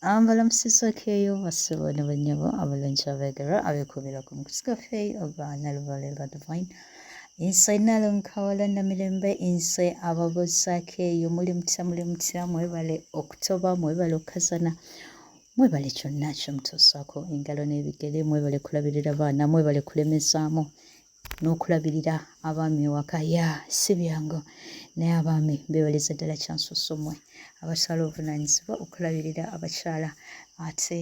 Mbalamusizzaako eyo bassebo ne bannyabo abalungi abeegerwa abeekuumira ku mukutu gwaffe ogwa Nalubale lwa Divine. Nze Nnalongo Kawala Namirembe, nze ababuuzaako eyo muli mutya, muli mutya, mwebale okutoba, mwebale okukazana, mwebale kyonna kye mutuusaako engalo n'ebigere, mwebale kulabirira baana, mwebale kulemezaamu n'okulabirira abaami ewaka. Ya si byangu, naye abaami beebaliza ddala kyansusso mmwe abatwala obuvunaanyizibwa okulabirira abakyala ate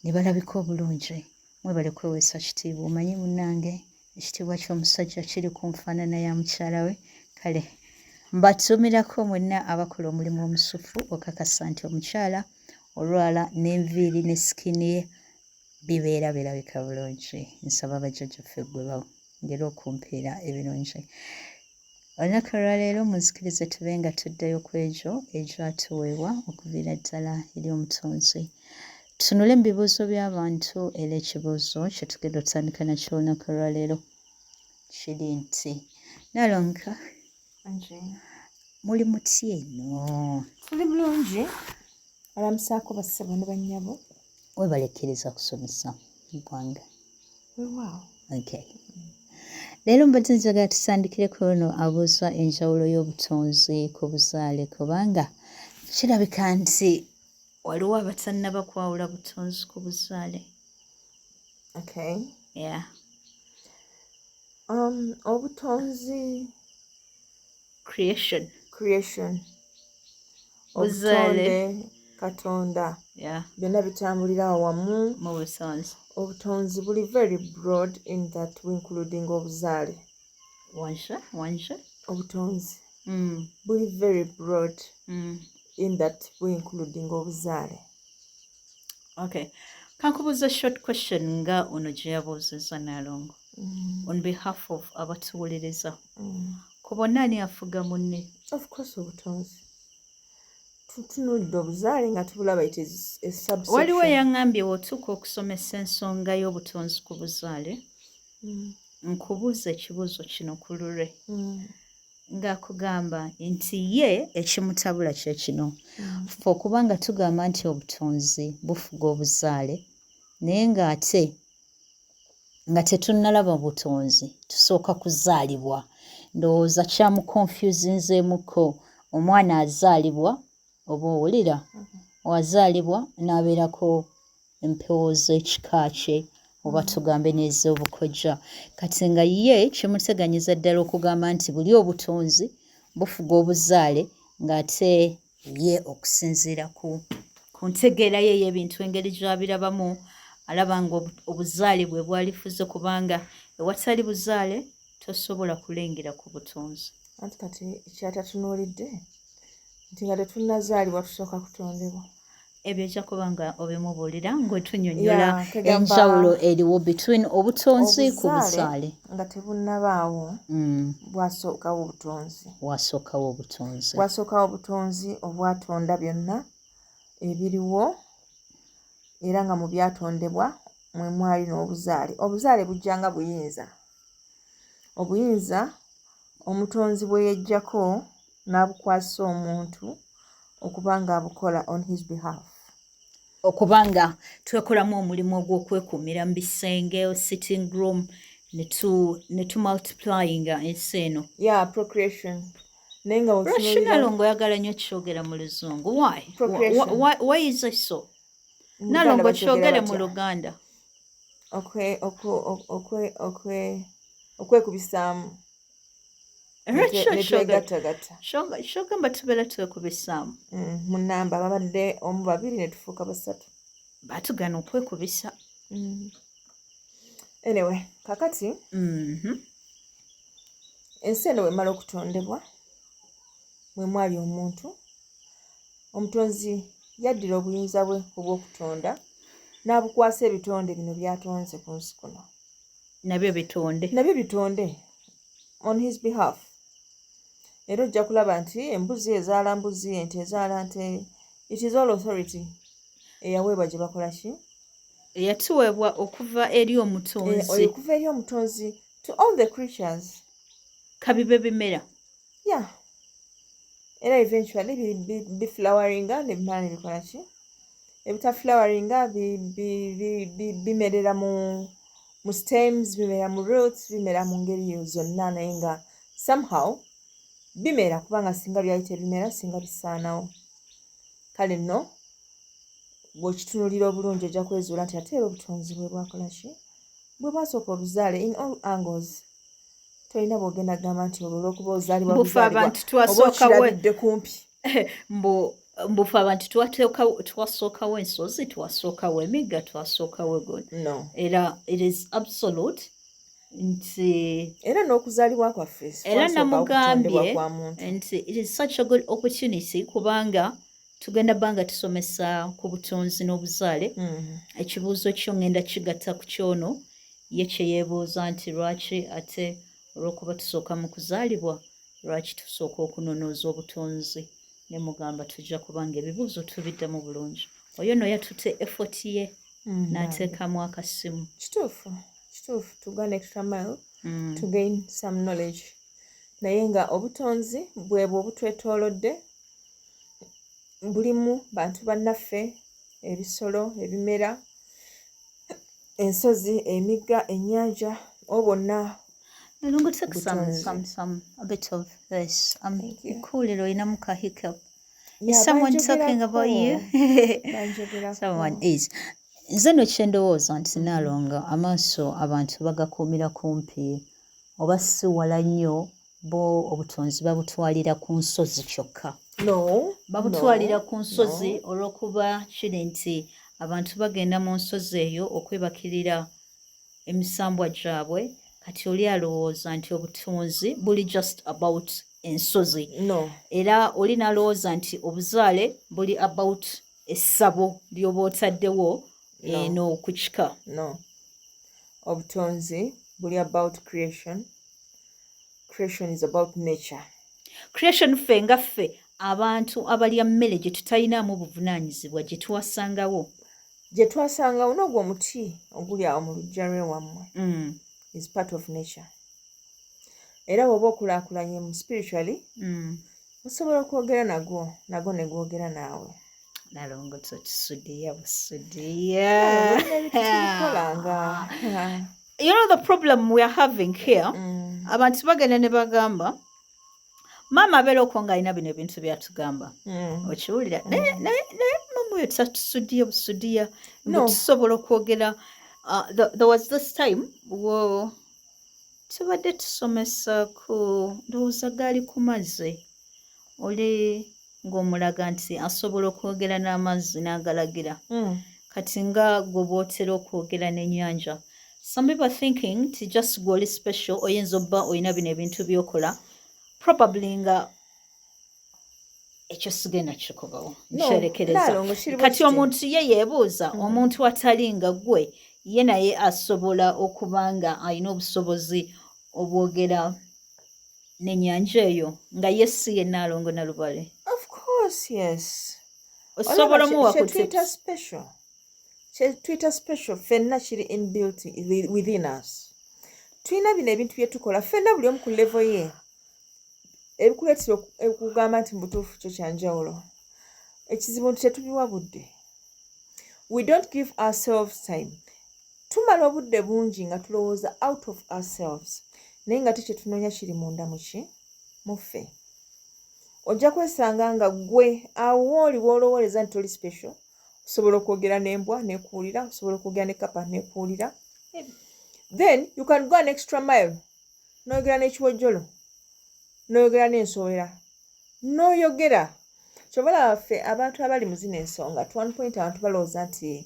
ne balabika obulungi. Mwebale kweweesa kitiibwa. Omanyi munnange, ekitiibwa ky'omusajja kiri ku nfaanana ya mukyala we. Kale mbatuumirako mwenna abakola omulimu omusufu okakasa nti omukyala olwala n'enviiri ne skin ye bibeera birabika bulungi. Nsaba bajjajjaffe ggwe bongere okumpeera ebirungi. Olunaku olwaleero munzikirize tube nga tuddayo ku egyo egyatuweebwa okuviira ddala eri Omutonzi. Tutunule mu bibuuzo by'abantu, era ekibuuzo kye tugenda otandika nakyo olunaku olwaleero kiri nti, Nalongo, muli mutya eno? Tuli bulungi, alamusaako bassebo ne bannyabo. Webale kkiriza kusomesa ggwanga. Weewaawo. Okay. Leero mbadde njagala tutandikire ku ono abuuza enjawulo y'obutonzi ku buzaale, kubanga kirabika nti waliwo abatannaba kwawula butonzi ku buzaale. Okay. Yeah. Obutonzi Creation. Creation. Buzaale. Obutonde, Katonda. Byonna bitambulira awamu. Mu butonzi. Obutonzi buli very broad in that we including obuzaale. Wanje, wanje. Obutonzi buli very broad in that we including obuzaale. Okay. Kankubuuza short question nga ono gye yabuuzizza, Nalongo. On behalf of abatuwuliriza. Ku bonna ani afuga munne? Of course obutonzi. Tutunuulidde obuzaale nga tubulaba, it is a subsection. Waliwo eyaŋŋambye w'otuuka okusomesa ensonga y'obutonzi ku buzaale, nkubuuza ekibuuzo kino ku lulwe, ng'akugamba nti ye ekimutabula kye kino. Ffe okubanga tugamba nti obutonzi bufuga obuzaale, naye ng'ate nga tetunnalaba butonzi, tusooka kuzaalibwa. Ndowooza kyamuconfusinzeemukko, omwana azaalibwa, oba owulira, wazaalibwa n'abeerako empewo z'ekika kye oba tugambe n'ez'obukojja. Kati nga ye kimuteganyiza ddala okugamba nti buli obutonzi bufuga obuzaale, ng'ate ye okusinziira ku ntegeera ye ey'ebintu, engeri gy'abirabamu, alaba nga obuzaale bwe bwalifuze, kubanga ewatali buzaale tosobola kulengera ku butonzi. Anti kati kyatatunuulidde nti nga tetunnazaalibwa tusooka kutondebwa. Ebyo ojja kuba nga obimubuulira ng'otunnyonnyola enjawulo eriwo between obutonzi ku buzaale. Nga tebunnabaawo, bwasookawo obutonzi. Wasookawo obutonzi. Bwasookawo obutonzi obwatonda byonna ebiriwo, era nga mu byatondebwa mwe mwali n'obuzaale. Obuzaale bujja nga buyinza, obuyinza omutonzi bwe yeggyako n'abukwasa omuntu okuba nga abukola on his behalf. Okuba nga twekolamu omulimu ogw'okwekuumira mu bisenge, sitting room, ne tu multiplyinga ensi eno. Yeah, procreation, naye nga Lwaki, Nalongo, oyagala nnyo kyogera mu Luzungu? Why? Why is it so, Nalongo? Kyogere mu Luganda. Okwekubisaamu. Kyogamba tubeera twekubisaamu? Mu namba babadde omu, babiri, ne tufuuka basatu. Batugana okwekubisa. Anyway, kakati ensi eno bwemala okutondebwa, mwe mwali omuntu, omutonzi yaddira obuyinza bwe obw'okutonda n'abukwasa ebitonde bino byatonze ku nsi kuno. Nabyo bitonde. Nabyo bitonde on his behalf. Era ojja kulaba nti embuzi ezaala mbuzi, ente ezaala nte. It is all authority eyaweebwa gye bakola ki? Eyatuweebwa okuva eri omutonzi. Okuva eri omutonzi to all the creatures. Kabibe bimera. Yeah, era eventually bifloweringa ne bimala ne bikola ki? Ebitafloweringa bimerera mu stems, bimera mu roots, bimera mu ngeri zonna, naye nga somehow bimera, kubanga singa byali tebimera singa bisaanawo. Kale nno bw'okitunulira obulungi, ojja kwezuula nti ate era obutonzi bwe bwakola ki, bwe bwasooka obuzaale in all angles. Tolina bw'ogenda kugamba nti olwo olw'okuba ozaalibwa Mbu ffe buzaalibwa abantu oba twasookawo okirabidde kumpi. Mbu ffe abantu twasookawo ensozi, twasookawo emigga, twasookawo egoli. No. Era it is absolute nti Era n'okuzaalibwa kwaffe era twasookawo namugambye kutondebwa kwa muntu. nti it is such a good opportunity, kubanga tugenda bbanga tusomesa ku butonzi n'obuzaale. Ekibuuzo kyo ngenda kigatta ku kyono ye kye yeebuuza nti lwaki ate olw'okuba tusooka mu kuzaalibwa, lwaki tusooka okunonooza obutonzi? Ne mugamba tujja kubanga ebibuuzo tubiddamu bulungi. Oyo nno yatutte effort ye n'ateekamu akasimu. Kituufu, kituufu, to go an extra mile to gain some knowledge. Naye nga obutonzi bwebwo obutwetoolodde, bulimu bantu bannaffe, ebisolo, ebimera, ensozi, emigga, ennyanja, obwo bwonna Nalongo, take some, butonzi. some, a bit of this. Thank you. Cool, olinamu ka hiccup. Yeah, Is someone talking about you? Banjogerako. Someone is. Nze nno kye ndowooza nti Naalongo, amaaso abantu bagakuumira kumpi oba si wala nnyo, bo obutonzi babutwalira ku nsozi kyokka. No. Babutwalira No, ku nsozi no. olw'okuba kiri nti abantu bagenda mu nsozi eyo okwebakirira emisambwa gyabwe. Kati oli alowooza nti obutonzi buli just about ensozi. No. Era oli n'alowooza nti obuzaale buli about essabo ly'oba otaddewo No. eno ku kika. No, obutonzi buli about creation. Creation is about nature. Creation, ffe nga ffe abantu abalya mmere gye tutalinaamu buvunaanyizibwa, gye twasangawo. Gye twasangawo, n'ogwo omuti oguli awo mu luggya lw'ewammwe is part of nature. Era bw'oba okulaakulanye mu spiritually, osobola okwogera nagwo, nagwo ne gwogera naawe. Nalongo, totusudiya busudiya. Tubikolanga. You know the problem we are having here? Abantu bagenda ne bagamba maama abeera okwo ng'alina bino ebintu byatugamba. Okiwulira? Naye maama oyo tatusudiya busudiya. No. Tusobola okwogera. There was this time wo tubadde tusomesa ku, ndowooza gaali ku mazzi, oli ng'omulaga nti asobola okwogera n'amazzi n'agalagira. Kati nga gwe bw'otera okwogera n'ennyanja, some people are thinking nti just gwe oli special, oyinza obba olina bino ebintu by'okola, probably nga ekyo sigenda kikubawo. No, Nkyerekereza. Naalongo, kiri bwe Kati kiti. omuntu ye yeebuuza, omuntu atali nga gwe ye naye asobola okuba nga alina obusobozi obwogera n'ennyanja eyo, nga ye si ye Naalongo Nalubale? Of course, yes. Osobola omuwa ku Kyetuyita tips? special, kyetuyita special ffenna kiri inbuilt within us. Tulina bino ebintu bye tukola ffenna, buli omu ku level ye, ebikuleetera okugamba nti mu butuufu kyo kyanjawulo. Ekizibu nti tetubiwa budde. We don't give ourselves time. Tumala obudde bungi nga tulowooza out of ourselves, naye nga te kyetunoonya kiri munda muki muffe. Ojja kwesanga nga ggwe awo wooli woolowooleza nti toli special, osobola okwogera n'embwa nekuwulira, osobola okwogera ne kapa nekuwulira. Then you can go an extra mile n'oyogera n'ekiwojjolo, n'oyogera n'ensowera, n'oyogera. Kyova laba ffe abantu abali mu zino ensonga, at one point abantu balowooza nti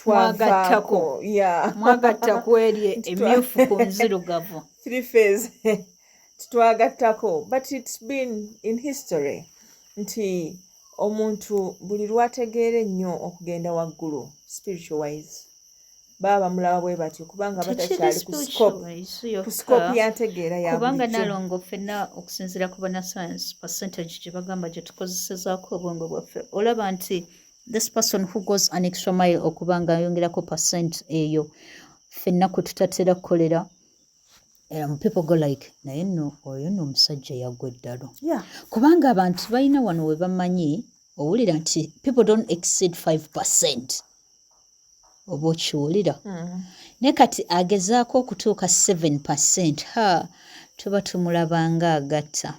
Mwagattako. twavaako. Yeah. Mwagatta ku eri Nti emyufu ku nzirugavu. Three phase titwagattako, but it's been in history nti omuntu buli lwategeera ennyo okugenda waggulu spiritual wise, baba bamulaba bwe batyo, kubanga Tekiri batakyali ku scope, spiritual ku scope yokka. yantegeera ya Kubanga bulijjo. Nalongo, ffenna okusinziira ku bannasayansi, percentage gye bagamba gye tukozesezaako obwongo bwaffe, olaba nti this person who goes an extra mile okuba nga ayongerako percent eyo ffenna kwe tutatera kukolera, people go like, naye nno oyo nno omusajja yaggwa eddalu. Kubanga abantu balina wano we bamanyi. Owulira nti people don't exceed 5%, oba okiwulira? Naye kati agezaako okutuuka 7%, ha, tuba tumulabanga agatta.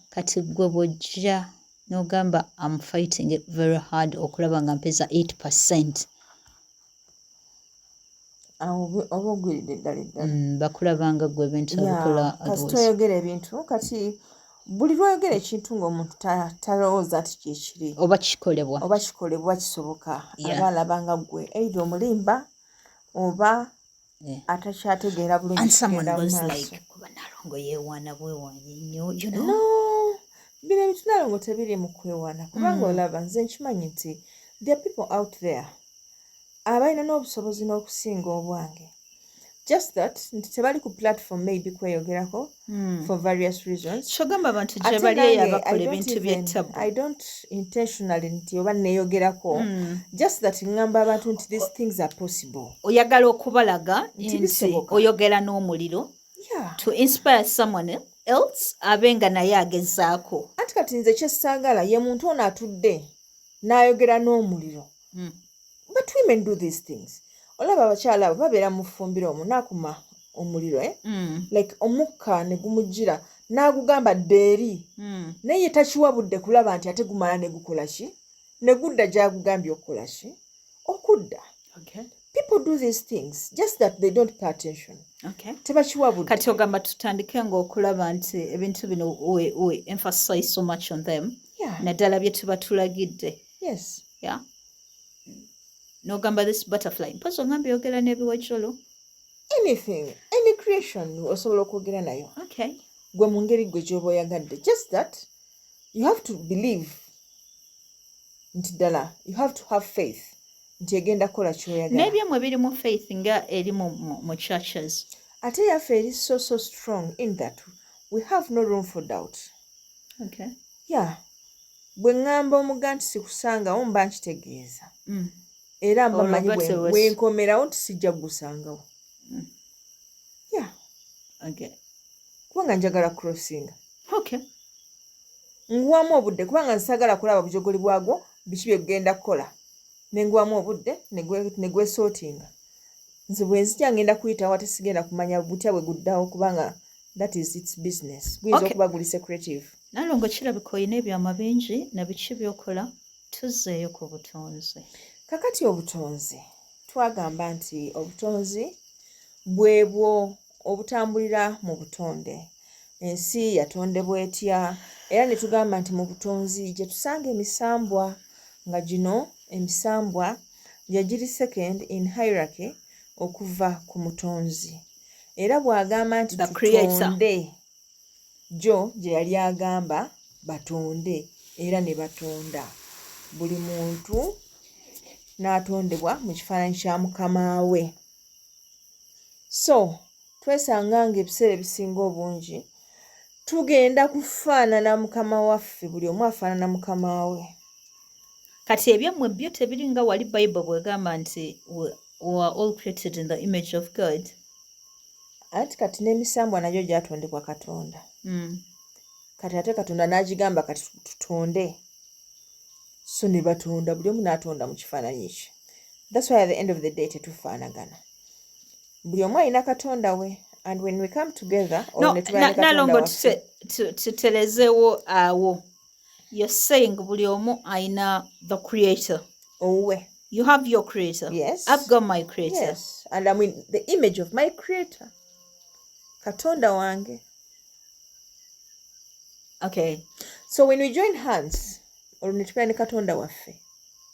Kati gwe bw'ojja n'ogamba, "Am fighting it very hard okulaba nga mpeza 8%," Awo oba ogwiridde ddala eddala. Bakulabanga gwe ebintu abikola. Kasita oyogera ebintu, kati buli lwoyogera ekintu ng'omuntu talowooza nti kyekiri oba kikolebwa, oba kikolebwa, kisoboka, aba alabanga ggwe either omulimba oba atakyategeera bulungi. And someone goes like, "Kuba Nalongo yeewaana bwewaanyi nnyo." No, bino ebintu, Nalongo, tebiri mu kwewaana, kubanga olaba nze nkimanyi nti there are people out there abalina n'obusobozi n'okusinga obwange, just that nti tebali ku platform maybe kweyogerako for various reasons. Kyogamba abantu gye bali eyo abakola ebintu by'ettabu? I don't intentionally nti oba neeyogerako, just that ŋŋamba abantu nti these things are possible. Oyagala okubalaga nti oyogera n'omuliro to inspire someone else abe nga naye agezaako. Anti kati nze kyesaagala ye muntu ono atudde n'ayogera n'omuliro. But women do these things. Olaba abakyala abo babeera mu ffumbiro omwo, n'akuma omuliro, eh? Like omukka ne gumujjira n'agugamba dda eri, naye ye takiwa budde kulaba nti ate gumala ne gukola ki, ne gudda gy'agugambye okukola ki, okudda. People do these things, just that they don't pay attention. Tebakiwa budde. Kati ogamba tutandike ng'okulaba nti ebintu bino we emphasize so much on them, naddala bye tuba tulagidde. Yes. Yeah, n'ogamba this butterfly, mpozi ogambye yogera n'ebiwejjolo. Anything, any creation osobola okwogera nayo. Gwe mu ngeri gwe gy'oba oyagadde, just that you have to believe nti ddala, you have to have faith nti egenda kukola kyoyagala. N'ebyemmwe biri mu faith nga eri mu churches. Ate yaffe eri so so strong in that we have no room for doubt. Yeah, bwe ŋŋamba omuga nti sikusangawo, mba nkitegeeza. Era mba manyi bwe nkomerawo nti sijja kugusangawo. Yeah. Kubanga njagala crossinga. Nguwamu obudde kubanga nsagala kulaba bujogoli bwagwo, biki bye gugenda kukola. Nenguwamu obudde ne gwesootinga. Nze bwe nzija ngenda kuyitawo, ate sigenda kumanya butya bwe guddawo, kubanga that is its business, guyinza okuba guli secretive. Nalongo, kirabika olina ebyama bingi na biki by'okola. Tuzzeeyo ku butonzi. Kakati obutonzi, twagamba nti obutonzi bwebwo obutambulira mu butonde, ensi yatondebwa etya, era ne tugamba nti mu butonzi gye tusanga emisambwa, nga gino emisambwa gye giri second in hierarchy okuva ku mutonzi. Era bw'agamba nti tutonde, gyo gye yali agamba batonde, era ne batonda, buli muntu n'atondebwa mu kifaananyi kya mukama we. So twesanga nga ebiseera ebisinga obungi tugenda kufaanana mukama waffe, buli omu afaanana mukama we. Kati ebyammwe byo tebiri nga wali Bible bwegamba nti we are all created in the image of God? Anti kati n'emisambwa nagyo gyatondebwa Katonda. Kati ate Katonda n'agigamba kati tutonde, so ne batonda, buli omu n'atonda mu kifaananyi kye. That's why at the end of the day tetufaanagana, buli omu alina Katonda we, and when we come together, no, Nalongo, tuterezeewo awo. You're saying buli omu alina the creator owuwe. You have your creator. Yes. I've got my creator. Yes, and I'm in the image of my creator, Katonda wange. So when we join hands, olwo ne tubeera ne Katonda waffe.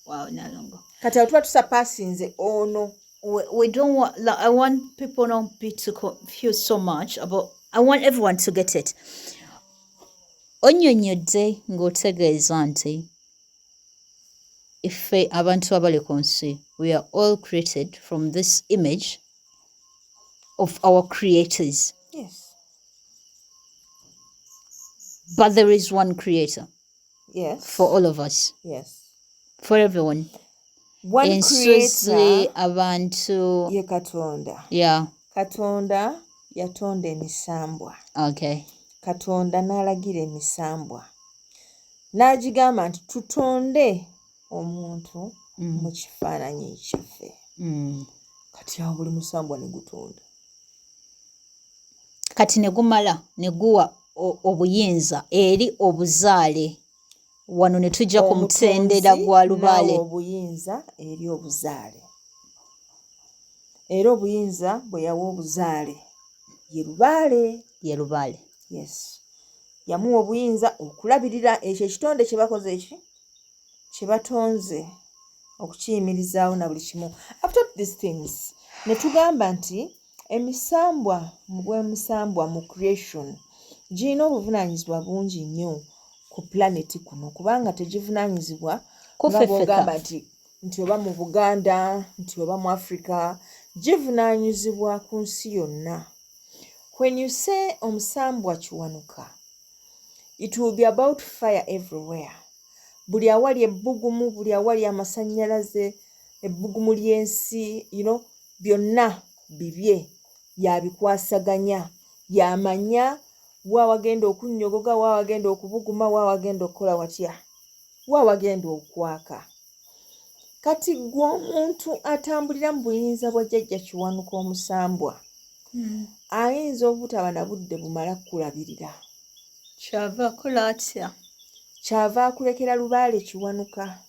Wow, Nalongo. Kati awo tuba tusapaasinze ono. We don't want, like, I want people not be too confused so much about, I want everyone to get it. Onnyonnyodde ng'otegeeza nti ffe abantu abali ku nsi, we are all created from this image of our creators. Yes. But there is one creator. Yes. For all of us. Yes. For everyone. One Ensozi, creator abantu. Ye Katonda. Katonda yatonda emisambwa. Katonda n'alagira emisambwa. N'agigamba nti tutonde omuntu mu kifaananyi kyaffe. Kati awo buli musambwa ne gutonda. Kati ne gumala ne guwa obuyinza eri obuzaale. Wano ne tujja ku mutendera Omutonzi gwa lubaale. N'awa obuyinza eri obuzaale, era obuyinza bwe yawa obuzaale ye lubaale. Ye lubaale. Yes, yamuwa obuyinza okulabirira ekyo ekitonde kye bakoze, eki kye batonze, okukiyimirizaawo na buli kimu. After these things ne tugamba nti emisambwa mu bwemusambwa mu creation girina obuvunaanyizibwa bungi nnyo ku planet kuno, kubanga tegivunaanyizibwa Ku nga ffe bw'ogamba ffeka. nti oba mu Buganda, nti oba mu Africa. Givunaanyizibwa ku nsi yonna. When you say omusambwa Kiwanuka, it will be about fire everywhere, buli awali ebbugumu, buli awali amasannyalaze, ebbugumu ly'ensi, byonna bibye, yabikwasaganya, yamanya wa wagenda okunnyogoga, wa wagenda okubuguma, wa wagenda okukola watya, wa wagenda okwaka. Kati ggwe omuntu atambulira mu buyinza bwa Jjajja Kiwanuka omusambwa, ayinza obutaba na budde bumala kukulabirira. Kyava akola atya? Kyava akulekera Lubaale Kiwanuka.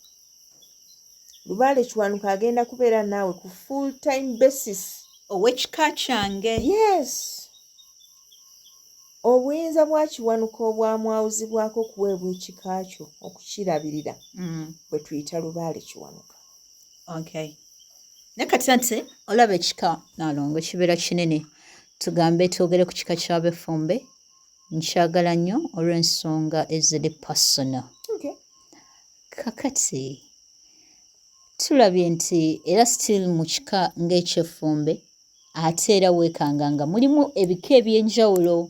Lubaale Kiwanuka agenda kubeera naawe ku full time basis. Ow'ekika kyange. Yes, obuyinza bwa Kiwanuka obwamwawuzibwako okuweebwa ekika kyo okukirabirira bwe tuyita Lubaale Kiwanuka. Okay, naye kati ate olaba ekika, Naalongo, kibeera kinene. Tugambe twogere ku kika ky'Abefumbe, nkyagala nnyo olw'ensonga eziri personal. Kakati tulabye nti era still mu kika ng'ekyeffumbe, ate era weekanga nga mulimu ebika ebyenjawulo.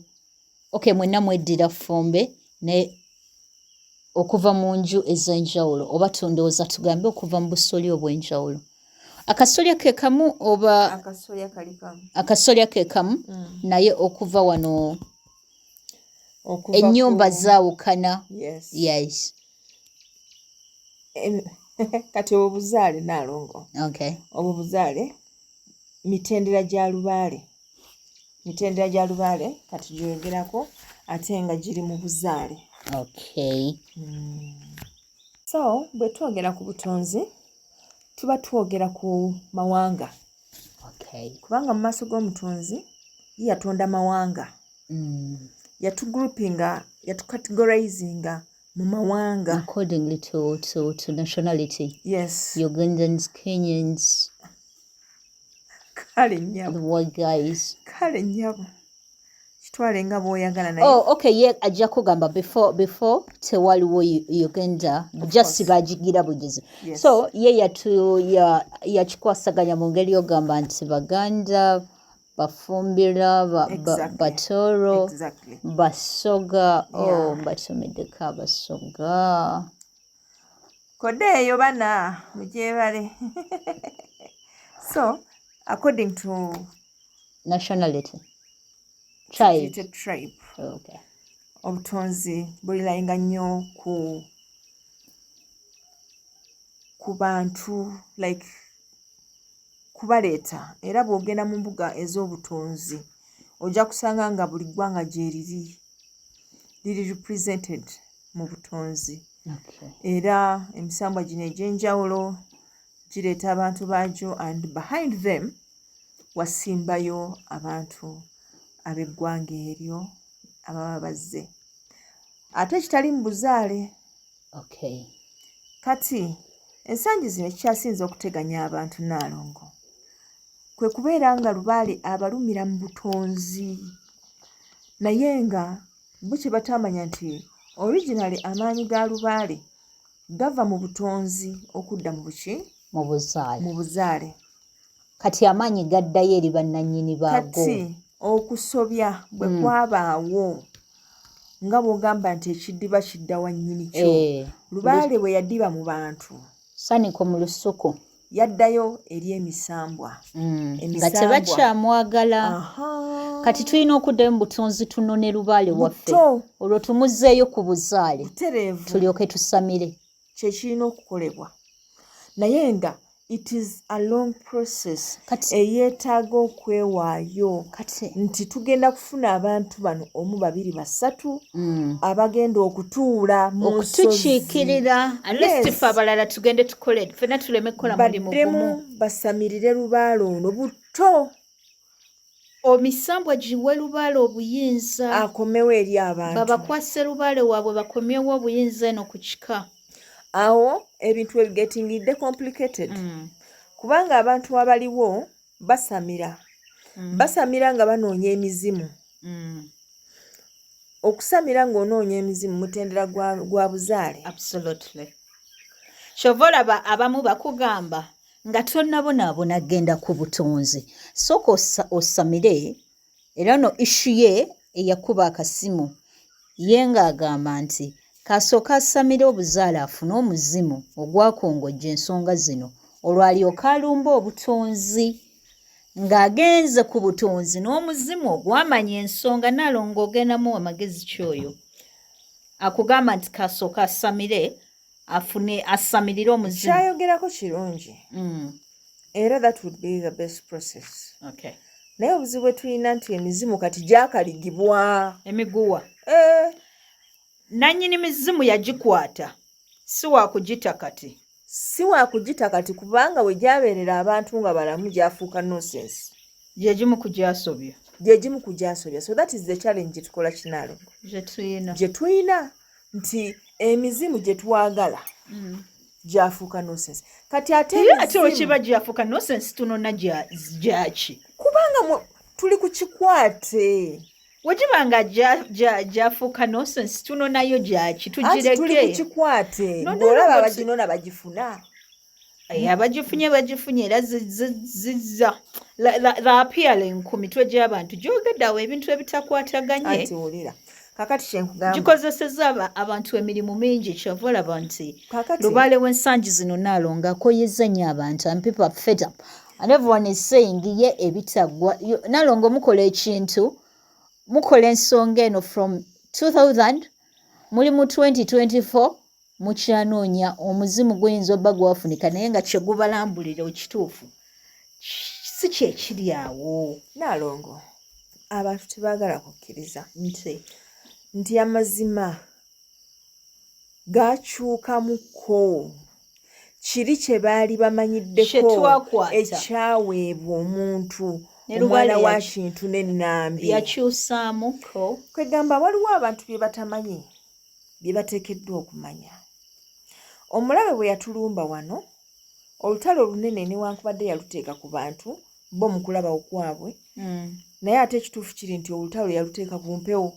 Okay, mwenna mweddira ffumbe, naye okuva mu nju ez'enjawulo, oba tundowooza tugambe okuva mu busolya obw'enjawulo. Akasolya ke kamu oba? Akasolya kali kamu. Akasolya ke kamu, naye okuva wano Okuva ennyumba zaawukana. Yes. Yes. Kati obwo buzaale, Naalongo. Obwo buzaale, mitendera gya lubaale, mitendera gya lubaale kati gyoyogerako, ate nga giri mu buzaale. So bwe twogera ku butonzi, tuba twogera ku mawanga, kubanga mu maaso g'omutonzi ye yatonda mawanga. Yatugroupinga, yatucategorizinga mu mawanga accordingly to nationality. Yes. Ugandans, Kenyans, Kale nnyabo. the white guys. Kale nnyabo, kitwale nga bw'oyagala, naye Oh, okay, ye ajja kugamba before tewaliwo Uganda, just course. bagigira bugizi. Yes. So ye yatu ya yakikwasaganya mu ngeri yogamba nti Baganda, Bafumbira, Batoro, Basoga. Oh, mbatumiddeko Abasoga. Kodde eyo bana mugyebale. So according to nationality, tribe. Tukiyite tribe. Obutonzi bulilayinga nnyo ku bantu, like kubaleeta. Era bw'ogenda mu mbuga ez'obutonzi, ojja kusanga nga buli ggwanga gyeriri liri represented mu butonzi. Era emisambwa gino egy'enjawulo gireeta abantu baagyo, and behind them wasimbayo abantu ab'eggwanga eryo ababa bazze, ate ekitali mu buzaale. Kati ensangi zino ekikyasinze okuteganya abantu, Naalongo, kwe kubeera nga lubaale abalumira mu butonzi, naye nga bo kye batamanya nti originally amaanyi ga lubaale gava mu butonzi okudda mu buki? Mu buzaale. Mu buzaale. Kati amaanyi gaddayo eri bannannyini baago. Kati okusobya bwe kwabaawo, nga bw'ogamba nti ekiddiba kidda wa nnyini kyo, lubaale bwe yaddiba mu bantu, saniko mu lusuku, yaddayo eri emisambwa. Nga Emisambwa. Tebakyamwagala. Kati tulina okuddayo mu butonzi tunone lubaale waffe, Buto. olwo tumuzzeeyo ku buzaale, Butereevu. tulyoke tusamire. Kyekirina okukolebwa, naye nga it is a long process eyeetaaga okwewaayo Kati nti tugenda kufuna abantu bano omu, babiri, basatu abagenda okutuula mu nsozi. Okutukiikirira, at least. Yes. Ffe abalala tugende tukole, ffenna tuleme kukola mulimu gumu. Baddemu basamirire lubaale ono buto. Omisambwa giwe lubaale obuyinza. Akomewo eri abantu. Babakwase lubaale waabwe, bakomyewo obuyinza eno ku kika. Awo ebintu ebigetingidde complicated, kubanga abantu abaliwo basamira, basamira nga banoonya emizimu. Okusamira ng'onoonya emizimu mutendera gwa buzaale. Absolutely. Kyova olaba abamu bakugamba nga tonnabonaabona, genda ku butonzi, sooka osamire. Era no issue ye eyakuba akasimu ye ng'agamba nti kasooka asamire obuzaale, afune omuzimu ogwakongojja ensonga zino, olwo alyoke alumba obutonzi ng'agenze ku butonzi n'omuzimu ogwamanya ensonga. Naalongo, ogendamu amagezi kyoyo akugamba nti kasooka asamire, afune, asamirire omuzimu. Kyayogerako kirungi, era that would be the best process. Naye obuzibu bwe tulina nti emizimu kati gyakaligibwa. Emiguwa. Eh, nannyini mizimu yagikwata, si wakugita kati. Si wakugita kati, kubanga we gyabeerera abantu nga balamu gyafuuka nonsense. Gyegimu ku gyasobya. Gyegimu ku gyasobya. So that is the challenge gye tukola kinaalongo, gye tuyina. Gye tulina nti emizimu gye twagala gyafuuka nonsense kati ate. Ye ate emizimu- wekiba gyafuuka nonsense, tunona gyaki? Kubanga tuli ku kikwate. Wekiba nga gyafuuka nonsense, tunonayo gyaki? Anti tuli ku Tugireke. kikwate. No, no, Ng'olaba no, abaginona bagifuna. Eh, abagifunye bagifunye, era zizza the appealing ku mitwe gy'abantu gyogedde awo ebintu ebitakwataganye. Anti wulira kakati kyenkugamba. Gikozesezza abantu emirimu mingi. Kyova olaba nti Kakati lubaale w'ensangi zino naalonga akoyeza nnyo abantu, and people are fed up and everyone is saying ye ebitaggwa. Naalongo, mukola ekintu, mukola ensonga eno from 2000, muli mu 2024, mukyanoonya omuzimu guyinza obba gwafunika, naye nga kyegubalambulira ekituufu si kyekiri awo. Naalongo, abantu tebaagala kukkiriza nti nti amazima gakyukamukko kiri kye baali bamanyiddeko, Kye twakwata. Ekyaweebwa omuntu Ne omwana Lubaale wa Kintu n'ennambi. Yakyusaamuko. Kwegamba waliwo abantu bye batamanyi bye bateekeddwa okumanya. Omulabe bwe yatulumba wano, olutalo olunene newankubadde yaluteeka ku bantu bo mu kulabawo kwabwe, naye ate ekituufu kiri nti olutalo yaluteeka ku mpewo.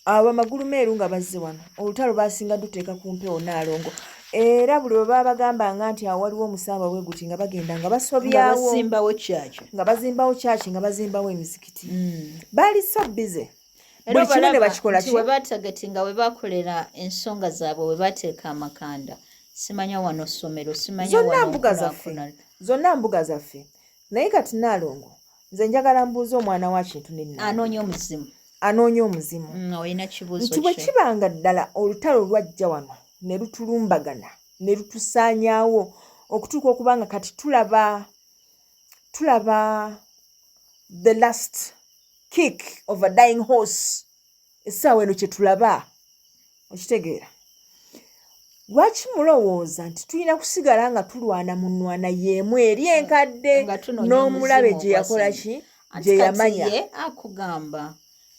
Abo amagulu meeru nga bazze wano, olutalo basinga duteeka ku mpewo, naalongo, era buli lwe baba bagambanga nti awo waliwo omusamba bwe guti, nga bagenda nga nga basobyawo, basimbawo kyakyo. Nga bazimbawo kyaki, nga bazimbawo emizikiti. Baali so busy, Era buli kimu ne obalaba bakikola nti ki. We batargetinga, we bakolera ensonga zaabwe, we bateeka amakanda, simanya wano ssomero, simanya Zonna wano mbuga zaffe. nkulaakulana. Zonna mbuga zaffe. Naye kati naalongo, nze njagala mbuuze omwana wa Kintu nenna anoonya omuzimu. Anoonya omuzimu, Olina kibuuzo nti bwe ki? kibanga ddala olutalo lwajja wano ne lutulumbagana ne lutusaanyaawo okutuuka okuba nga kati tulaba the last kick of a dying horse, essaawa eno kye tulaba, okitegeera? Lwaki mulowooza nti tulina kusigala nga tulwana mu nnwana y'emu eri enkadde Nga tunoonya n'omulabe omuzimu gye yakola ogwasamye. ki, Anti gye kati yamanya? ye akugamba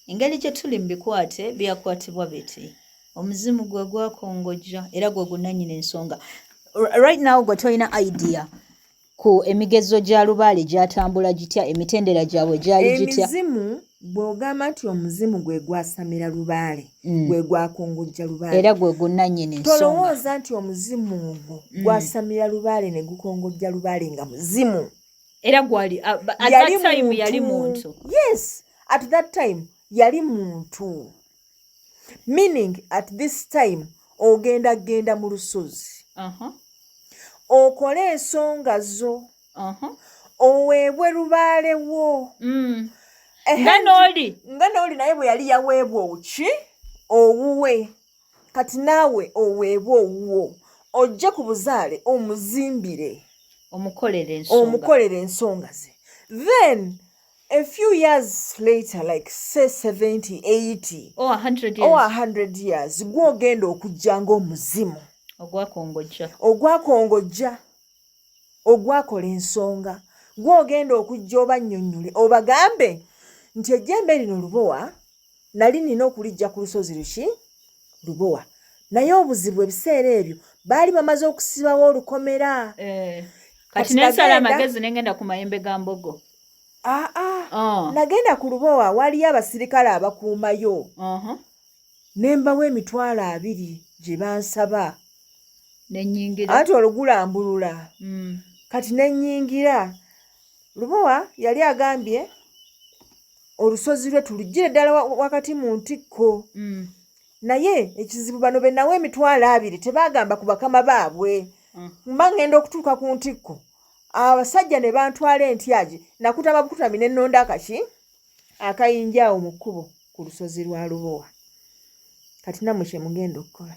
engeri gye tuli mu bikwate byakwatibwa biti, omuzimu gwe gwakongojja era gwe gunannyini ensonga. Right now gwe tolina idea ku emigezo gya lubaale gyatambula gitya, emitendera gyabwe gyali gitya. Emizimu, bw'ogamba nti omuzimu gwe gwasamira lubaale, gwe gwakongojja lubaale, era gwe gunannyini ensonga. Tolowooza nti omuzimu ogwo gwasamira lubaale ne gukongojja lubaale nga muzimu. Era gwali at that time yali muntu. Yes, at that time yali muntu, meaning at this time ogenda genda mu lusozi, okole ensonga zo, Oweebwe lubaale wo. Nga n'oli Nga n'oli naye bwe yali yaweebwa oki owuwe, kati naawe oweebwe owuwo, ojje ku buzaale omuzimbire, omukolere ensonga. Omukolere ensonga ze. Then a few years later, like say 70, 80 or 100 or years, 100 years, gwogenda okujja ng'omuzimu ogwakongojja, ogwakongojja, ogwakola ensonga, gwogenda okujja obannyonnyole, obagambe nti ejjembe lino Lubowa nali nina okulijja ku lusozi luki Lubowa, naye obuzibu ebiseera ebyo baali bamaze okusibawo olukomera. Kati Kati nensala amagezi nengenda ku mayembe ga mbogo. Aa. Ah. Nagenda ku Lubowa, waliyo abasirikale abakuumayo, ne mbawa 20,000 gye bansaba. Nenyingira. Anti olugulambulula. Kati nenyingira Lubowa, yali agambye olusozi lwe tulugire ddala wakati mu ntikko. Naye ekizibu, bano be nawa 20,000 tebaagamba ku bakama baabwe. Mba ngenda okutuuka ku ntikko, abasajja ne bantwala entyagi, nakutama bukutami ne nnonda akaki akayinja awo mu kkubo ku lusozi lwa Lubowa. Kati nammwe kye mugenda okukola,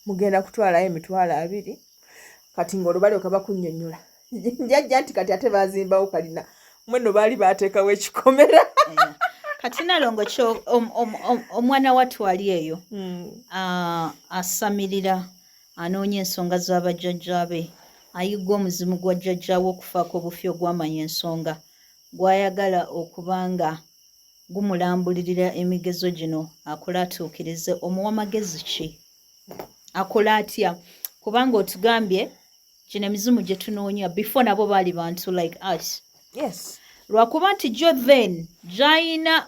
mugenda kutwalayo 20,000. Kati ng'olwo balyoka bakunnyonnyola, njajja, nti kati ate bazimbawo kalina, mwenno baali baateekawo ekikomera. Eh. Kati nalongo kyo omwana wattu ali eyo, asamirira, anoonya ensonga z'abajjajjaabe, ayigga omuzimu gwa jjajjaawe okufaako obufi ogwamanya ensonga, gw'ayagala okuba nga gumulambulirira emigezo gino, akola atuukirize, omuwa magezi ki? Akola atya? Kubanga otugambye gino emizimu gye tunoonya, before nabo baali bantu like us. Lwakuba nti jo then gyayina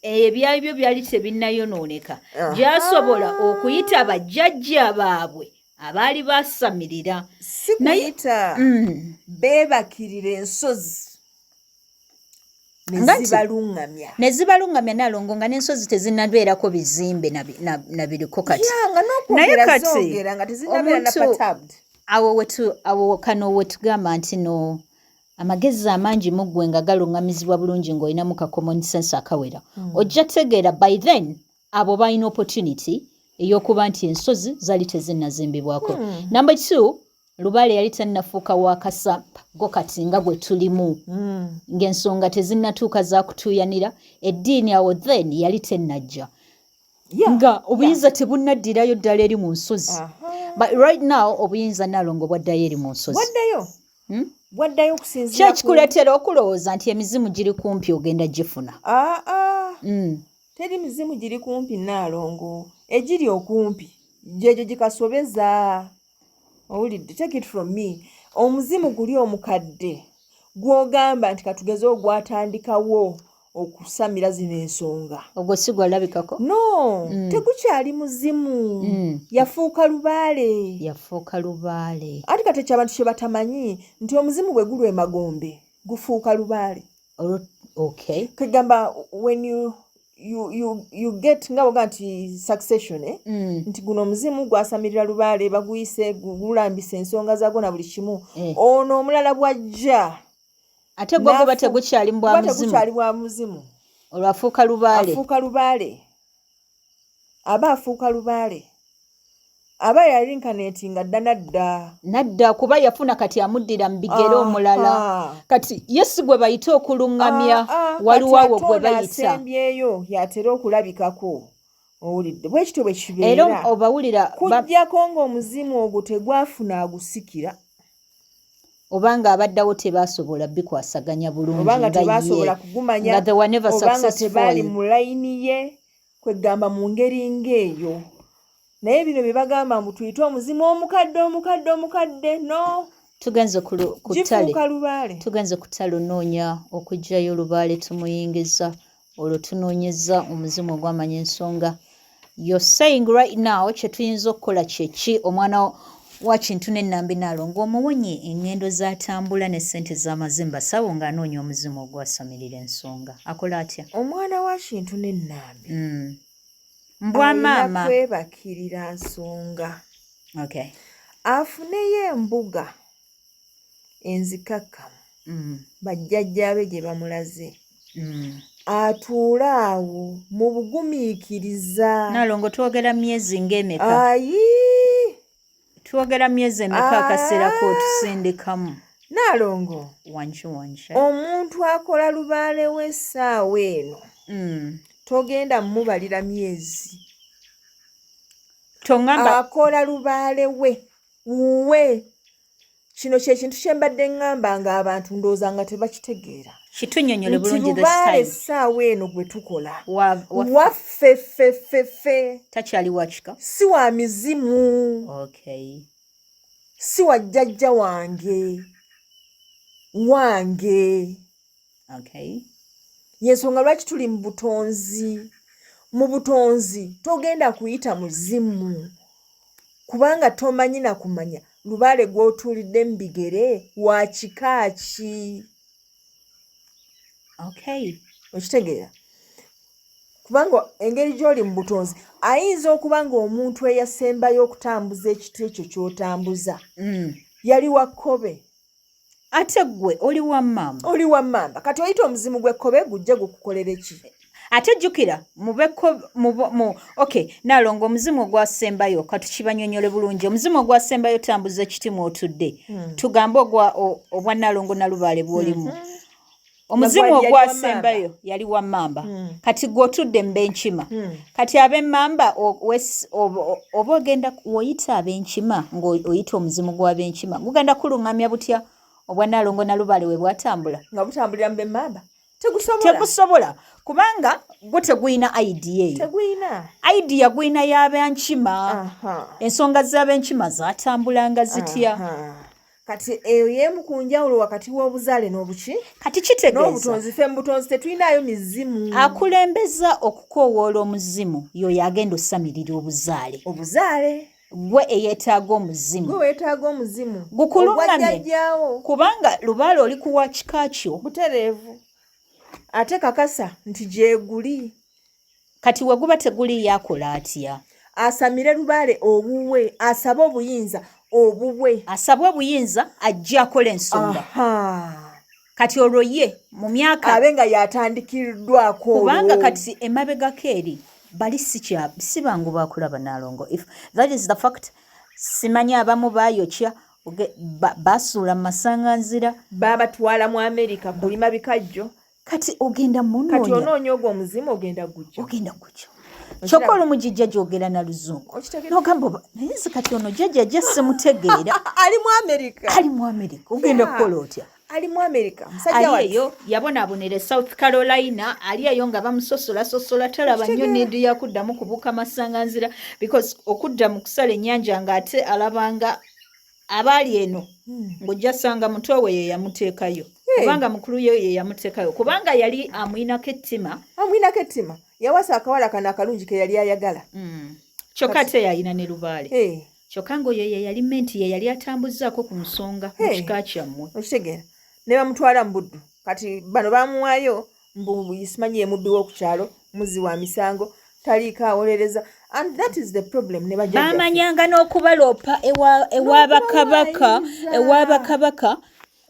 ebyabyo byali tebinnayonooneka, gyasobola okuyita bajjajja baabwe abaali basamirira. Si kuyita, beebakirira ensozi ne Nga nti- zibaluŋŋamya. Ne zibaluŋŋamya, nalongo, nga n'ensozi tezinnabeerako bizimbe na biriko kati. Ya, nga Naye n'okwogera kati, zoogera nga tezinnabeera na perturbed. Awo wetu awo kano wetugamba nti no amagezi amangi mu ggwe nga galuŋŋamizibwa bulungi, ng'olinamu ka common sense akawera, ojja tegeera by then abo balina opportunity ey'okuba nti ensozi zaali tezinnazimbibwako. Number two, Lubaale yali tannafuuka wakasa go kati nga gwe tulimu, ng'ensonga tezinnatuuka za kutuuyanira eddiini. Awo then yali tennajja, nga obuyinza tebunnaddirayo ddala eri mu nsozi. But right now obuyinza, nalongo, bwaddayo eri mu nsozi. Bwaddayo. Bwaddayo okusinziira Ki ekikuleetera okulowooza nti emizimu giri kumpi, ogenda gifuna? Aa, teri mizimu giri kumpi, Naalongo. Egiri okumpi gyegyo gikasobeza. Owulidde? Take it from me, omuzimu guli omukadde gw'ogamba nti katugeze ogwatandikawo okusamira zino ensonga, Ogwo si gwalabikako? No, tegukyali muzimu. Yafuuka lubaale. Yafuuka lubaale. Ati kati ekyo abantu kye batamanyi nti omuzimu bwe gulwa emagombe gufuuka lubaale. Olwo okay. Kegamba when you get nga boga nti succession, eh? Nti guno omuzimu gwasamirira lubaale, baguyise, gulambisa ensonga zaagwo na buli kimu. Ono omulala bwajja, Ate gwe guba tegukyali mu bwa guba muzimu. Tegukyali bwa muzimu. Olwo afuuka lubaale. Afuuka lubaale, aba afuuka lubaale, aba yarincarnatinga dda nadda. Nadda, kuba yafuna kati amuddira mu bigere omulala. Kati ye si gwe bayita okuluŋŋamya. Waliwo Kati awo ate gwe ono bayita. Asembyeyo yatera okulabikako. Owulidde? Bwe kityo bwe Era kibeera. obawulira Kujjako ng'omuzimu ogwo tegwafuna agusikira, oba nga abaddawo tebasobola bikwasaganya bulungi oba nga nga ye, tebasobola kugumanya, nga they were never oba nga successful. tebaali mu layini ye, kwegamba mu ngeri ng'eyo. Naye bino bye bagamba mbu tuyite omuzimu omukadde, omukadde, omukadde, no. Tugenze ku ttale. Gifuuka lubaale. Tugenze ku ttale onoonya okuggyayo lubaale tumuyingiza, olwo tunoonyeza omuzimu ogwamanya ensonga. You're saying right now kye tuyinza okukola kyeki? Omwana wa Kintu n'Ennambi, Naalongo, omuwonye eŋŋendo z'atambula ne ssente z'amazimba sawo ng'anoonya omuzimu ogwasamirira ensonga, akola atya? Omwana wa Kintu n'Ennambi Mbwa alina maama. kwebakirira nsonga, afuneyo embuga. Enzikakkamu bajjajjaabe gye bamulaze. Atuule awo mu bugumiikiriza. Nalongo, twogera myezi ng'emeka? Ayi! Twogera myezi emeka akaseera k'otusindikamu? Naalongo, Wanki wanki. omuntu akola lubaale w'essaawa eno, togenda mumubalira myezi. Toŋŋamba. Akola lubaale we wuwe. Kino kye kintu kye mbadde ŋŋamba nga abantu ndowooza nga tebakitegeera. Kitunnyonnyole Nti bulungi this lubaale time. essaawa eno gwe tukola Waffe. Waffe ffe ffe ffe. Takyali wa kika. Si wa mizimu. Si wa jjajja wange wange. Yensonga lwaki tuli mu butonzi. Mu butonzi togenda kuyita muzimu, kubanga tomanyi na kumanya lubaale gw'otuulidde mu bigere wa kika ki. Okitegeera? Kubanga engeri gy'oli mu butonzi, ayinza okuba nga omuntu eyasembayo okutambuza ekiti ekyo ky'otambuza yali wa kkobe. Ate ggwe oli wa mmamba. Oli wa mmamba. Kati oyita omuzimu gw'ekkobe gujje gukukolere ki? Ate jjukira mubeko mu okay, Nalongo, omuzimu ogwasembayo, katukibanyonyole bulungi, omuzimu ogwasembayo tambuza ekiti mw'otudde, tugambe obwa Nalongo Nalubaale bw'olimu, omuzimu Yali wa ogwasembayo yali wa mmamba. Kati gwe otudde mu b'enkima. Kati ab'emmamba oba ogenda woyita ab'enkima ng'oyita omuzimu gw'ab'enkima, gugenda kuluŋŋamya butya obwa Nalongo Nalubaale we bwatambula? Nga butambulira mu b'emmamba, tegusobola. Tegusobola, kubanga gwo tegulina idea eyo. Tegulina. Idea gulina y'abenkima. Ensonga z'abenkima zatambulanga zitya? Aha. Kati eyo y'emu ku njawulo wakati w'obuzaale n'obuki Kati kitegeeza n'obutonzi. Ffe mu butonzi tetulinayo mizimu. Akulembeza okukoowoola omuzimu y'oyo agenda osamirira obuzaale. Obuzaale. Gwe eyeetaaga omuzimu. Gwe weetaaga omuzimu. Gukuluŋŋamye. Ogwajjajjaawo. Kubanga lubaale oli kuwa kika kyo. Butereevu. Ate kakasa nti gyeguli. Kati we guba teguli, yakola atya? Asamire lubaale owuwe, asabe obuyinza obubwe. Asabe obuyinza, ajja akola ensonga. Kati olwo ye mu myaka abe nga yatandikiddwako olwo. Kubanga kati emabegako eri bali si bangu bakulaba, Nalongo. If that is the fact, simanyi abamu bayokya, basuula mu masanganzira. Babatwala mu Amerika kulima bikajjo. Kati ogenda Kati munoonya. Onoonya ogwo omuzimu, ogenda gujja. Ogenda gujja, kyokka olumu gijja gyogera na luzungu. Okitegedde? Nogamba oba naye nze kati ono jjajja ajja simutegeera. Ali mu Amerika. Ali mu Amerika, ogenda kukola otya? Ali mu Amerika musajja Ali wattu. eyo yabonaabonera e South Carolina, ali eyo nga bamusosolasosola, talaba nnyo Okitegeera? need yakuddamu kubuuka masanganzira, because okudda mu kusala ennyanja ng'ate alabanga abaali eno ng'ojja sanga muto we ye yamuteekayo, kubanga mukulu ye ye yamuteekayo, kubanga yali amwinako ettima. Amwinako ettima, yawasa akawala kano akalungi ke yali ayagala. Kyokka ate yalina ne lubaale. Kyokka ng'oyo ye yali menti, ye yali atambuzaako ku nsonga mu kika kyammwe. Okitegeera? Ne bamutwala mu buddu. Kati bano bamuwaayo mbu simanyi ye mubbi w'oku kyalo, muzzi wa misango, taliiko awolereza, and that is the problem ne bajjajjaffe. Bamanyanga n'okubaloopa ewa bakabaka. N'okubawaayiriza. Ewa bakabaka.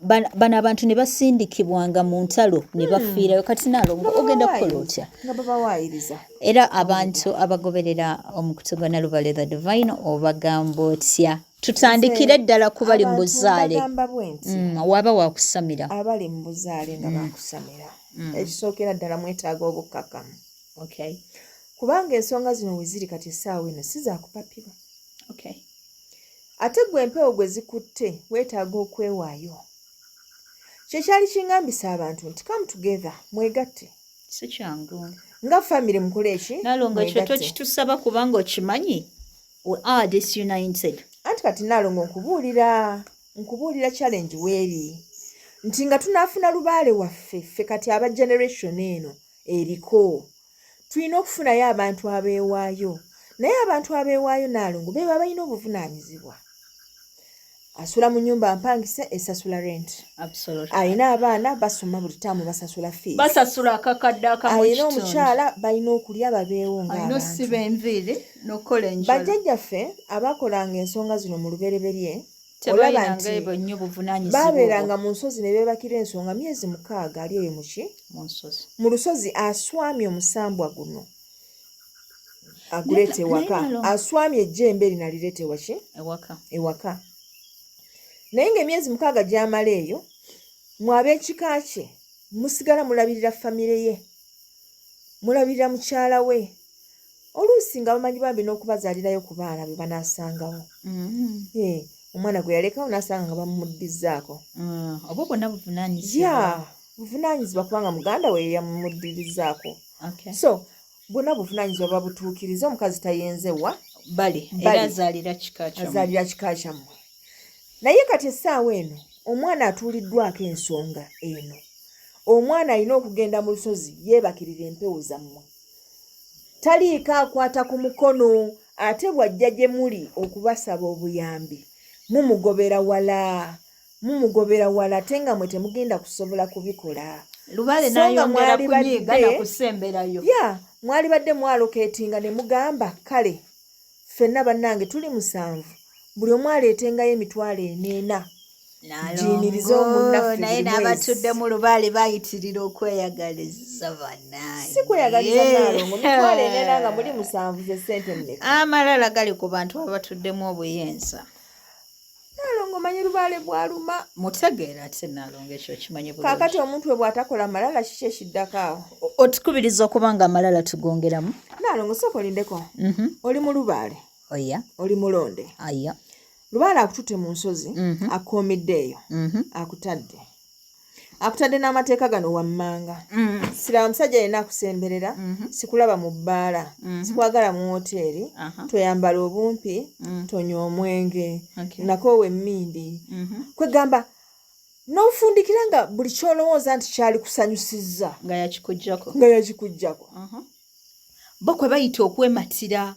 Bano abantu ne basindikibwanga mu ntalo ne bafiirayo. Kati Naalongo, ogenda kukola otya? Nga babawaayiriza. Era abantu abagoberera omukutu gwa Nalubale the Divine, obagamba otya? Tutandikire ddala ku bali mu Abantu buzaale. mbagamba bwe nti, Waba wakusamira. Abali mu buzaale nga bakusamira, ekisookera ddala mwetaaga obukkakkamu, kubanga ensonga zino we ziri kati essaawa eno si zaakupapirwa. Ate gwe empewo gwe zikutte, weetaaga okwewaayo. Kyekyali kingambisa abantu nti come together, mwegatte Si kyangu. nga famire, mukole eki? Nalongo, ekyo Mwegatte. tokitusaba, kubanga okimanyi we are disunited. Anti kati Naalongo, nkubuulira challenge weeri nti nga tunaafuna lubaale waffe ffe kati aba generation eno eriko, tulina okufunayo abantu abeewaayo. Naye abantu abeewaayo, Naalongo, beba balina obuvunaanyizibwa. Asula mu nyumba mpangise, esasula rent. Alina abaana basoma, buli taamu basasula fees. Basasula akakadde akamu. Alina omukyala, balina okulya babeewo. Alina osiba ng'abantu. enviiri n'okukola enjala. Bajjajjaffe abakolanga ensonga zino mu lubereberye. Olaba nti baabeeranga mu nsozi ne beebakira ensonga myezi 6 ali eyo muki mu lusozi, aswamye omusambwa guno aguleeta ewaka, aswamye ejjembe erino alireeta ewaki ewaka. Naye ng'emyezi 6 gy'amala eyo, mwe ab'ekika kye musigala mulabirira famire ye, mulabirira mukyala we, oluusi nga bamanyi bambi n'okubazaalirayo ku baana be banaasangawo. Omwana gwe yalekawo n'asanga nga bamumuddizaako. Oba bwonna buvunaanyizibwa. Ya, buvunaanyizibwa kubanga muganda we yeyamuddirizaako. So bwonna buvunaanyizibwa babutuukiriza, omukazi tayenze wa bali era azaalira kika kyammwe. Azaalira kika kyammwe. Naye kati essaawa eno omwana atuuliddwako ensonga eno, omwana alina okugenda mu lusozi yeebakirira empewo zammwe, taliiko akwata ku mukono, ate bw'ajja gye muli okubasaba obuyambi mumugobera wala, mumugobera wala, ate nga mwe temugenda kusobola kubikola. Lubaale So nga n'ayongera mwali kunyiiga badde- nakusemberayo. Ya, mwalibadde mwaloketinga ne mugamba kale ffenna bannange tuli 7, buli omu aleetengayo emitwalo 4 giyinirize omunnaffe naye buli mwezi. N'abatudde mu lubaale bayitirira okweyagaliza bannange. Si kweyagaliza Naalongo, mitwalo 4 nga muli 7 ze ssente mmeka? Amalala gali ku bantu abatuddemu obuyinza. Naalongo omanyi lubaale bw'aluma. Mutegeera ate Naalongo ekyo okimanyi bulungi. Kaakati omuntu we bw'atakola malala kiki ekiddako awo? Otukubiriza okuba nga amalala tugongeramu. Naalongo sooka olindeko. Oli mu lubaale. Oya. Oli mulonde. Aya. Lubaale akututte mu nsozi, akuumidde eyo, akutadde. Akutadde n'amateeka gano wammanga. Siraba musajja yenna akusemberera, sikulaba mu bbaala, sikwagala mu woteeri, toyambala obumpi, tonywa omwenge, nakoowa emmindi. Kwegamba n'ofundikira nga buli ky'olowooza nti kyali kusanyusizza. Nga yakikuggyako. Nga yakikuggyako. Bo kwe bayita okwematira,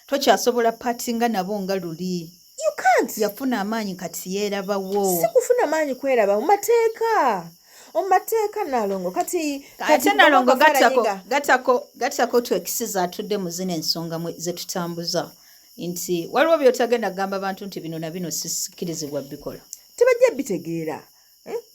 tokyasobola patinga nabo nga luli. You can't. Yafuna amaanyi kati yeerabawo. Si kufuna maanyi kweraba, mu mateeka. Mu mateeka Naalongo kati Ate Naalongo gattako twekisiza atudde mu zino ensonga ze tutambuza nti waliwo by'otagenda kugamba bantu nti bino na bino sikirizibwa bikola. Tebajja bitegeera.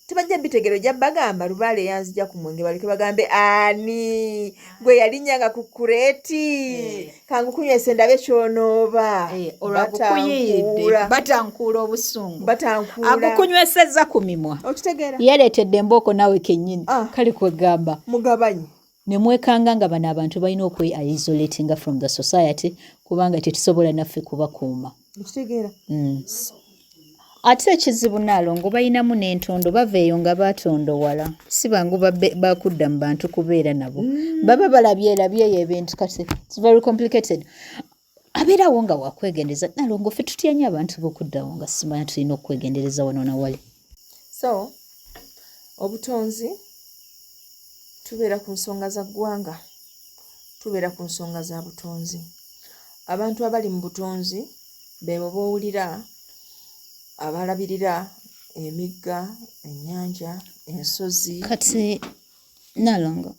Tebajja bitegeera, ojja bagamba lubaale yanzija ku mwenge baleke bagambe ani gwe yalinnyanga ku kureeti kangu kunywese ndabe ky'onooba. Olwo agukuyiiridde, batankuula obusungu. Batankuula. Agukunywesezza ku mimwa. Okitegeera? Yeereetedde embooko naawe kennyini. Kale kwegamba. Mugabanyi. Ne mwekanga nga bano abantu balina okwe isolatinga from the society kubanga tetusobola naffe kubakuuma. Okitegeera? Ate ekizibu Naalongo balinamu n'entondo, bava eyo nga baatondowala. Si bangu bakudda mu bantu kubeera nabo. Baba balabyerabyeyo ebintu kati it's very complicated. Abeerawo nga wakwegendereza. Naalongo ffe tutya nnyo abantu b'okuddawo nga simanya tulina okwegendereza wano na wali. So obutonzi tubeera ku nsonga za ggwanga, tubeera ku nsonga za butonzi. Abantu abali mu butonzi beebo b'owulira abalabirira emigga, ennyanja, ensozi. Kati Naalongo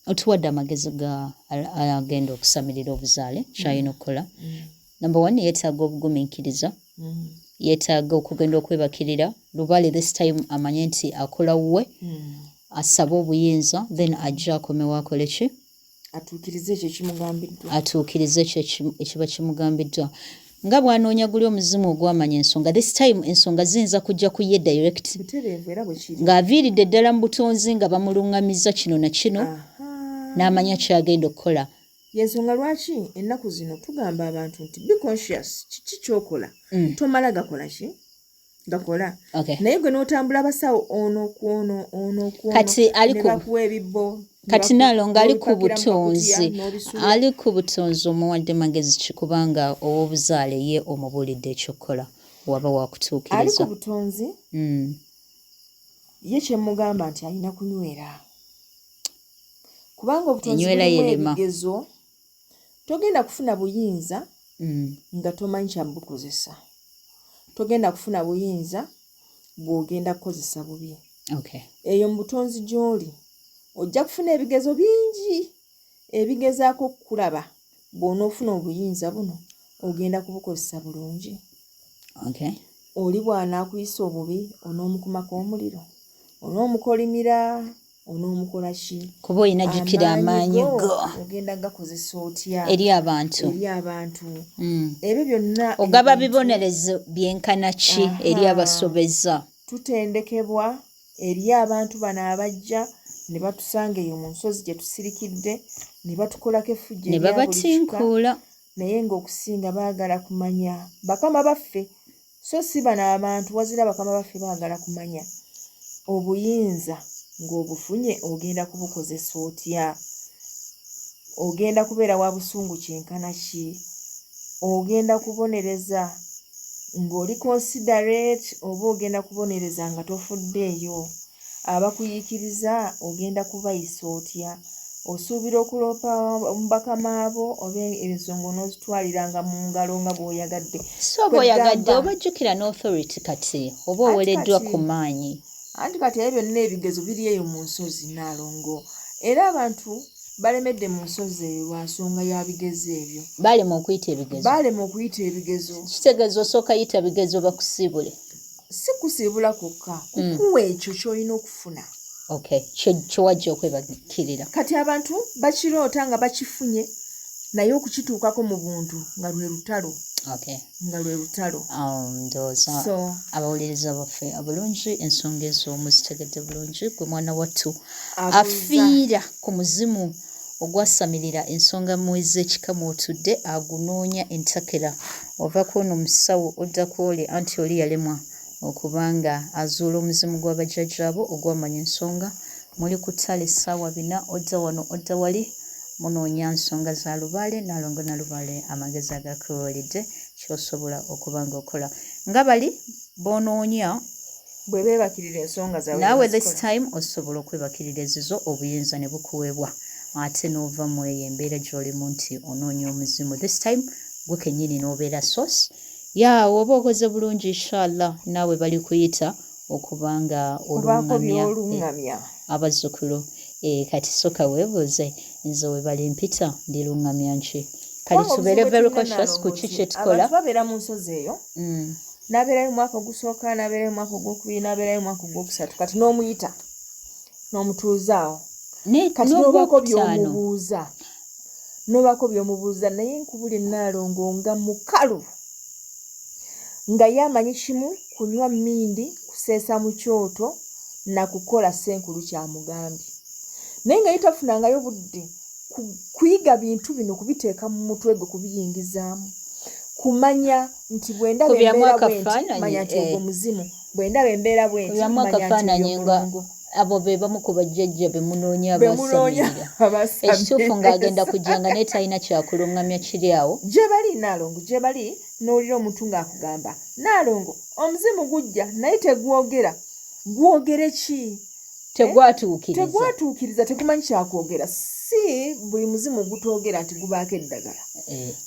otuwadde amagezi ga agenda okusamirira obuzaale ky'alina okukola. Number 1, yeetaaga obugumiikiriza. Yeetaaga okugenda okwebakirira lubaale this time amanye nti akola wuwe, asabe obuyinza, then ajja akomewo akole ki? Atuukirize ekyo ekimugambiddwa. Atuukirize ekyo ekiba kimugambiddwa. Nga bw'anoonya guli omuzimu ogwamanya ensonga, this time ensonga ziyinza kujja ku ye direct. Butereevu era bwe kiri. Ng'aviiridde ddala mu butonzi nga bamuluŋŋamizza kino na kino, n'amanya ky'agenda okukola. Y'ensonga lwaki ennaku zino tugamba abantu nti be conscious, kiki ky'okola? Tomala gakola ki? Gakola. Naye gwe n'otambula abasawo ono ku ono, ono ku ono, Kati ali ne ku bakuwa ebibbo, ne Kati Naalongo ali ku n'obipakira mu kakutiya, butonzi. n'obisuula. Ali ku butonzi omuwadde magezi ki kubanga ow'obuzaale ye omubuulidde ekyokukola waba wakutuukiriza. Ali ku butonzi, ye kye mugamba nti alina kunywera. Kubanga obutonzi Enywera bulimu yerema. ebigezo, togenda kufuna buyinza nga tomanyi kya bukozesa. Togenda kufuna buyinza bw'ogenda kukozesa bubi. Eyo mu butonzi gy'oli ojja kufuna ebigezo bingi ebigezaako okukulaba bw'onoofuna obuyinza buno ogenda kubukozesa bulungi. Okay. Oli bw'anaakuyisa obubi onoomukumako omuliro, onoomukolimira, onoomukola ki? Kuba olina jjukira amaanyi go ogenda gakozesa otya eri abantu, eri abantu. Ebyo byonna ogaba bibonerezo byenkana ki eri abasobeza. Tutendekebwa eri abantu bano abajja ne batusanga eyo mu nsozi gye tusirikidde ne batukolako effujjo ne babatinkuula, naye ng'okusinga baagala kumanya bakama baffe, so si bano abantu, wazira bakama baffe baagala kumanya obuyinza ng'obufunye ogenda kubukozesa otya, ogenda kubeera wa busungu kyenkana ki, ogenda kubonereza ng'oli considerate oba ogenda kubonereza nga tofuddeeyo, abakuyiikiriza ogenda kubayisa otya, osuubira okuloopa bakama bo oba ensonga onoozitwaliranga mu ngalo nga bw'oyagadde. So oba oyagadde oba jjukira n'authority kati oba owereddwa ku maanyi. Anti kati ebyo byonna ebigezo biri eyo mu nsozi Nnaalongo, era abantu balemedde mu nsozi eyo lwa nsonga ya bigezo ebyo. Baalema okuyita ebigezo. Baalema okuyita ebigezo. Kitegeeza osooka yita bigezo bakusiibule. Si kusiibula kwokka, kukuwa ekyo ky'olina okufuna. Okay, kyewajja okwebakirira. Kati abantu bakiroota nga bakifunye, naye okukituukako mu buntu nga lwe lutalo. Okay. Nga lwe lutalo. Ndowooza abawuliriza baffe abulungi ensonga ezo muzitegedde bulungi. Gwe mwana wattu afiira ku muzimu ogwasamirira ensonga mwez'ekika mw'otudde agunoonya entakera, ova ku ono musawo odda ku oli, anti oli yalemwa okubanga azuula omuzimu gwa bajjajjaabo ogwamanya ensonga. Muli ku ttale essaawa 4, odda wano odda wali, munoonya nsonga za lubaale. Naalongo Nalubaale amagezi agakubuulidde ky'osobola okuba ng'okola nga bali b'onoonya bwe beebakirira ensonga zaabwe. Naawe this time osobola okwebakirira ezizo, obuyinza ne bukuweebwa, ate n'ova mu eyo embeera gy'olimu nti onoonya omuzimu. This time gwe kennyini n'obeera source ya oba okoze bulungi, inshallah naawe bali kuyita okubanga oluŋŋamya abazzukulu. Kati soka weebuuze, nze we bali mpita ndiruŋŋamya nki? Kale tubeere very cautious ku ki kye tukola. Babeera mu nsozi eyo, n'abeerayo omwaka ogusooka, n'abeerayo omwaka ogwokubiri, n'abeerayo omwaka ogwokusatu. Kati n'omuyita n'omutuuzaawo, kati n'obaako by'omubuuza, n'obaako by'omubuuza, naye nkubuli Nnaalongo nga mukalu, nga ye amanyi kimu: kunywa mmindi, kuseesa mu kyoto na kukola ssenkulu kyamugambye, naye nga ye tafunangayo budde kuyiga bintu bino, kubiteeka mu mutwe gwe, kubiyingizaamu, kumanya nti bwendaba embeera bwenti manya nti ogwo muzimu, bwendaba embeera bwenti manya nti mulongo. Abo be bamu ku bajjajja be munoonya abasamirira. Ekituufu ng'agenda kujja nga naye talina kyakuluŋŋamya kiri awo. Gye bali Naalongo, gye bali. N'owulira omuntu ng'akugamba, Naalongo, omuzimu gujja naye tegwogera. Gwogere ki? Tegwatuukiriza. Tegwatuukiriza, tegumanyi kyakwogera. Si buli muzimu gutoogera nti gubaako eddagala.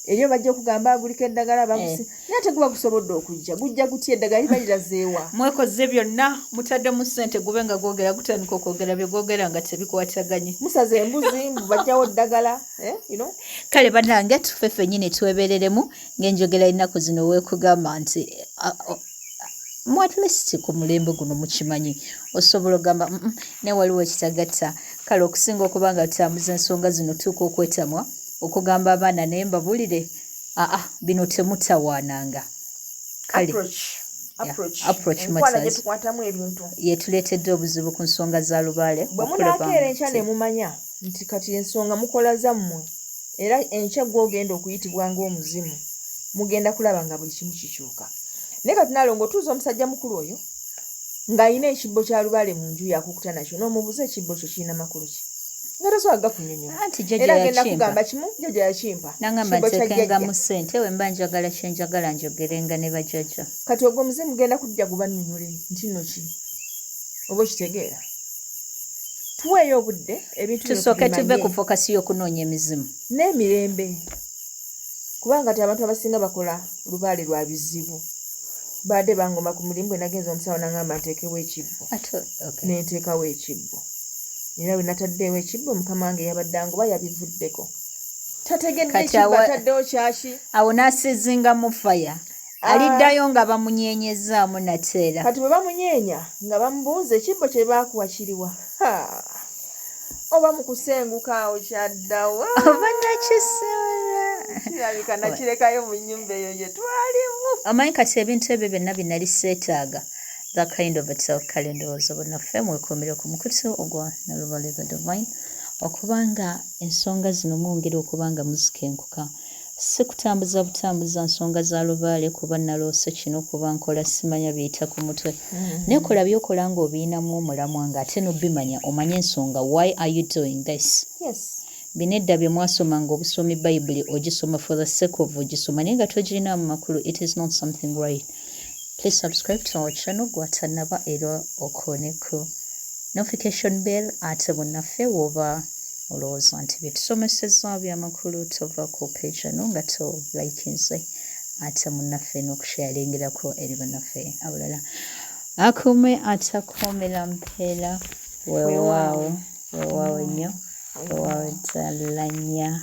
Eriyo bajja okugamba guliko eddagala, bagusi, naye teguba gusobodde okujja. Gujja gutya? Eddagala liba lirazeewa? Mwekoze byonna, mutaddemu ssente gube nga gwogera, gutandika okwogera, bye gwogera nga tebikwataganye. Musaze embuzi bajjawo ddagala, you know? Kale bannange, tufe ffennyini twebereremu ng'enjogera ennaku zino weekugamba nti mu at least ku mulembe guno mukimanyi osobola ogamba naye waliwo ekitagatta. Kale okusinga okuba nga tutambuza ensonga zino, tuuka okwetamwa okugamba abaana, naye mbabulire, aa bino temutawaananga. Kale approach matters, yetuleetedde obuzibu ku nsonga za lubaale. Bwe munaakeera enkya ne mumanya nti kati ensonga mukola zammwe, era enkya gwogenda okuyitibwa ng'omuzimu, mugenda kulaba nga buli kimu kikyuka. Naye kati Naalongo otuuza omusajja mukulu oyo ng'alina ekibbo kya lubaale mu nju yakukuta nakyo, n'omubuuza ekibbo kyo kirina makulu ki, nga tasobola gakunyonyola. Era agenda kugamba kimu: jjajja yakimpa. Nangamba nteekengamu ssente, we mba njagala kyenjagala njogerenga ne bajjajja. Kati ogwo omuzimu genda kujja gubannyonnyole nti nno ki, oba okitegeera? Tuweeyo obudde ebintu tusooke tuve ku focus y'okunoonya emizimu n'emirembe, kubanga ti abantu abasinga bakola lubaale lwa bizibu. Baadde bangoma ku mulimu, bwe nagenza omusawo nangamba nteekewo ekibbo, nenteekawo ekibbo, era bwe nataddeewo ekibbo, mukama wange yabadde angoba yabivuddeko, tategedde ekibbo ataddewo kyaki. Awo n'asizingamu faya. Aliddayo nga bamunyenyezzaamu nate era. Kati bwe bamunyeenya nga bamubuuza ekibbo kye baakuwa kiriwa, oba mu kusenguka awo kyaddawa? Oba nakisobola. Kirabika nakirekayo mu nnyumba eyo gye twalimu. Omanyi kati ebintu ebyo byonna binali seetaaga that kind of a talk. Kale ndowooza bonnaffe mwekuumire ku mukutu ogwa Nalubale the Divine, okubanga ensonga zino mwongera okuba nga muzikenkuka, si kutambuza butambuza nsonga za lubaale kuba naloose kino, kuba nkola simanya biyita ku mutwe. Naye kola byokola ng'obiyinamu omulamwa, ng'ate n'obimanya, omanye ensonga why are you doing this. Bino edda bye mwasomanga obusomi, Bayibuli ogisoma for the sake of ogisoma, naye nga togirinamu makulu, it is not something right. Please subscribe to our channel gwatannaba, era okone ku notification bell. Ate bonnaffe woba olowooza nti byetusomeseza byamakulu, tova ku page eno nga to likinze, ate munnaffe n'okusharingirako eri bannaffe abalala. Akuume atakuumira mpeera. Weewaawo, weewaawo nnyo, weewaawo ddala nnya.